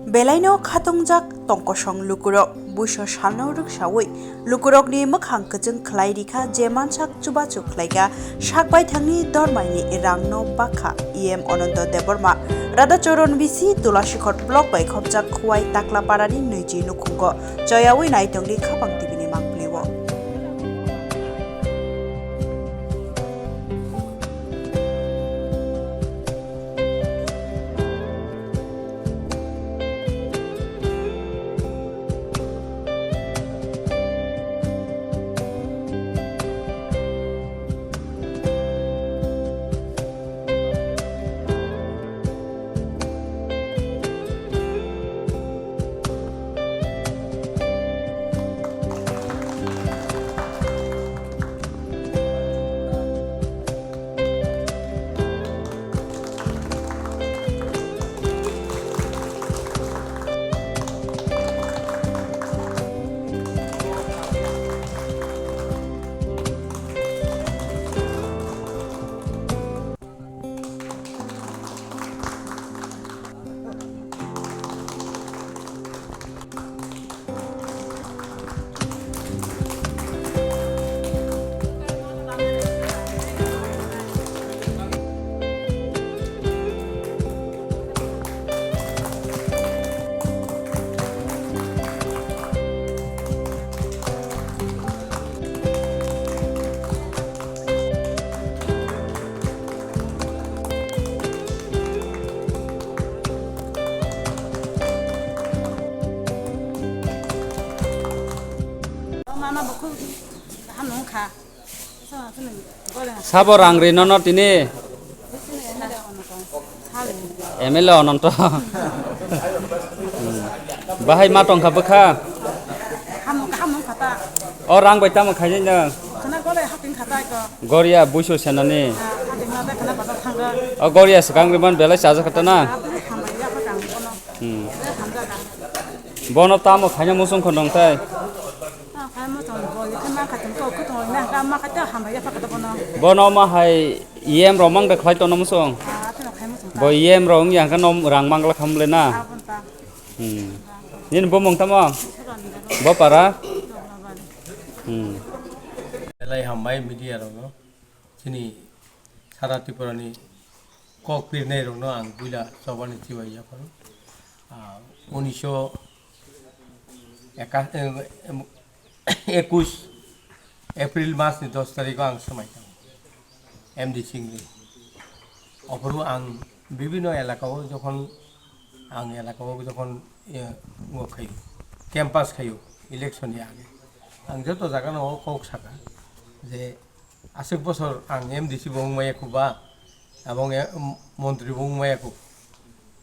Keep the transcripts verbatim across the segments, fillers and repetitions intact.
Belaino khatungjak tongkosong lukurok, buiso salno rwksawi lukurokni mwkhang kwchwng khlai rikha, je mansak chubachu khlaikha, sak baithangni dormaini rangno bakha. E M Ananto Debbarma, Radhacharan B C, Tulasikhor block bai khopjak Khuwai Taklaparani nwichi nukhungo choyawi naitongdi Khapang T V ni mangpilio. Mama buku ham nung kha. Sabo rang ri nono tini. M L A Ananto. Hmm. Bahai ma tongkha bwkha. Hamung, hamung khata. O rang bai tamo khainai nang. Khana gole hating khata ko. Goria buiso senani. Hating khata khana bata thangga. O goria swkang ri man belai chaja khata na. Hambai ya pa kang kono. Hmm. Hamjaga. Bono tamo khaina musung kho nong tai. Bono ma hai E M rok mang de khlai tono musung. Bo E M rok wng ya hwnkhe no rang mangla khamle na. Hmm. Nini bumung tamo? Bo para? Hmm. Belai hambai media rokno. Chini sara Tripura ni kok pirnai rokno ang buila chobani chibai yapharo. Ah, unisho eka-, em, em, ekush April mas ni dos tarikh o ang swmai tongo M D C wngwi. Ophuru ang bibino elaka o jokhon, ang elaka o jokhon, eh, wng khayo, campaign khayo, election ni age, ang joto jaga no kok saka je, aswk bosor ang M D C bo wng maya kho ba, abong e, montri bo wng maya kho.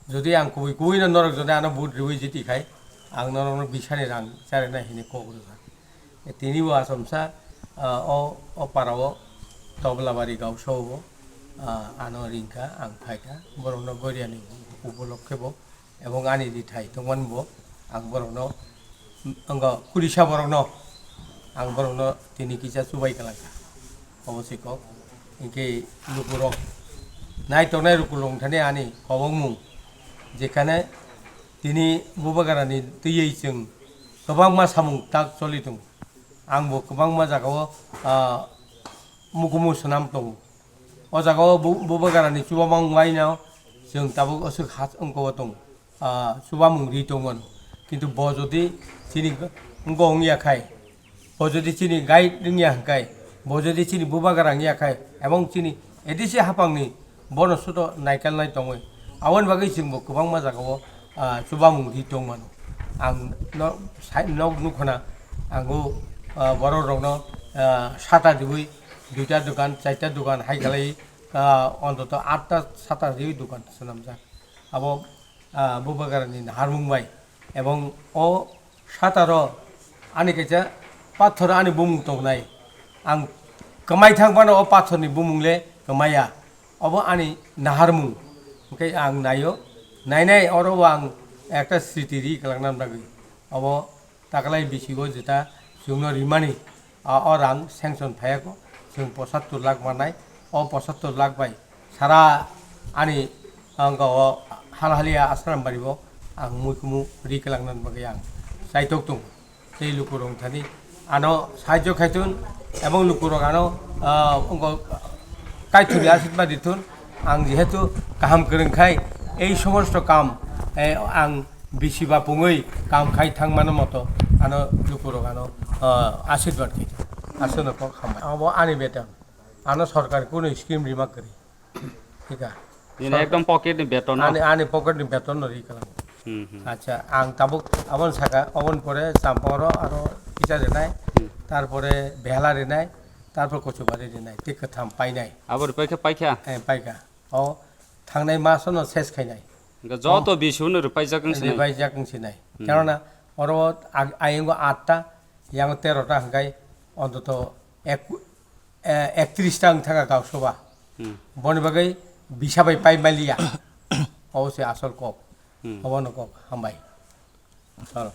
Jodi ang kubui kubui no norok jodi ano vote riwi jiti khai, ang norok no bisani rang charina hini kok rwkha. E tini bo asomsa, ah, o, o para o Toblabari gausao bo, ah, ano ringkha, ang phaikha, borok no goria ni upolokhe bo. Ebong ani rithai tongmani bo ang borokno, wngkha kurisa borokno ang borokno tini kisa chubai kalangkha. Obo se kok. Hinkhe lukurok nai tongnai lukurok thani ani kobongmung, jekhane tini Bubagrani twiwi chwng kwbangma samung tak choli tongo. Ang bo kwbangma jagao, ah, mukumu swnam tongo. O jaga o bu-, Bubagrani chubamung bai no chwng tabuk aswk ha wngkha o tongo, ah, chubamung ri tongmano. Kintu bo jodi chini wngkha wngya khai, bo jodi chini guide wngya hwnkhe, bo jodi chini Bubagra wngya khai, ebong chini A D C haphangni bono sudo naikalnai tongwi. Aboni bagwi chwngbo kwbangma jagao, ah, chubamung ri tongmano. Ang no, sai, nok nukhona, ang o, ah, borok rokno, ah, sata riwi duita dokan, charta dokan hai khlai, ah, ontoto atta sata riwi dokan swnamjak. Abo, ah, Bubagrani naharmung bai. Ebong o sataro ani kaisa pathor ani bumung tongnai. Ang kwmai thang phano o pathorni bumung le kwmaya. Obo ani naharmung. Hwnkhe ang naio. Nainai oro o ang ekta sriti ri kwlangna bagwi. Obo taklai bisingo jeta chwngno rimani. A, o rang sanction phaiya kho, chwng pochattor lakh mannai, o pochattor lakh bai sara ani, ang o Halhalia Asram Bari bo Ang muikumu ri kwlangna bagwi ang chaitok tongo. Tei lukurok thani ano sahajyo khaitun ebong lukurok ano, ah, wngkha kaithuri asirwad ditun. Ang jehetu kaham kwrwng khai ei somosto kam, eh, ang bisi ba pungwi kam khai thangmano moto ano lukurok ano, ah, asirwad khaitun. Aswkno kok hambai. Abo ani beton. Ano sorkar kunu scheme rima kwrwi. Thika. Nini ekdom pocket ni beton no? Ani, ani pocket ni beton no ri kalang. Hmm, hmm. Acha, ang tabuk abon saka, abon pore Champoro aro kisa rinai, Hmm. tarpore Behela rinai, tarpor Kochubari rinai, tik katham painai. Abo ripai khe paikha? Eh, paikha. O thangnai maso no ses khainai. Hingke joto O. bisu no ripai jak wng sinai? Ripai jak wng sinai. Hmm. Karona oro ag-, ayungo atta, yang tero ta hingkai ontoto ek-, eh, ektris ta wng thaka gausoba. Hmm. Boni bagwi bisa bai pai maliya. Obo se asol kok. Hmm. Obo no kok hambai. Chalo.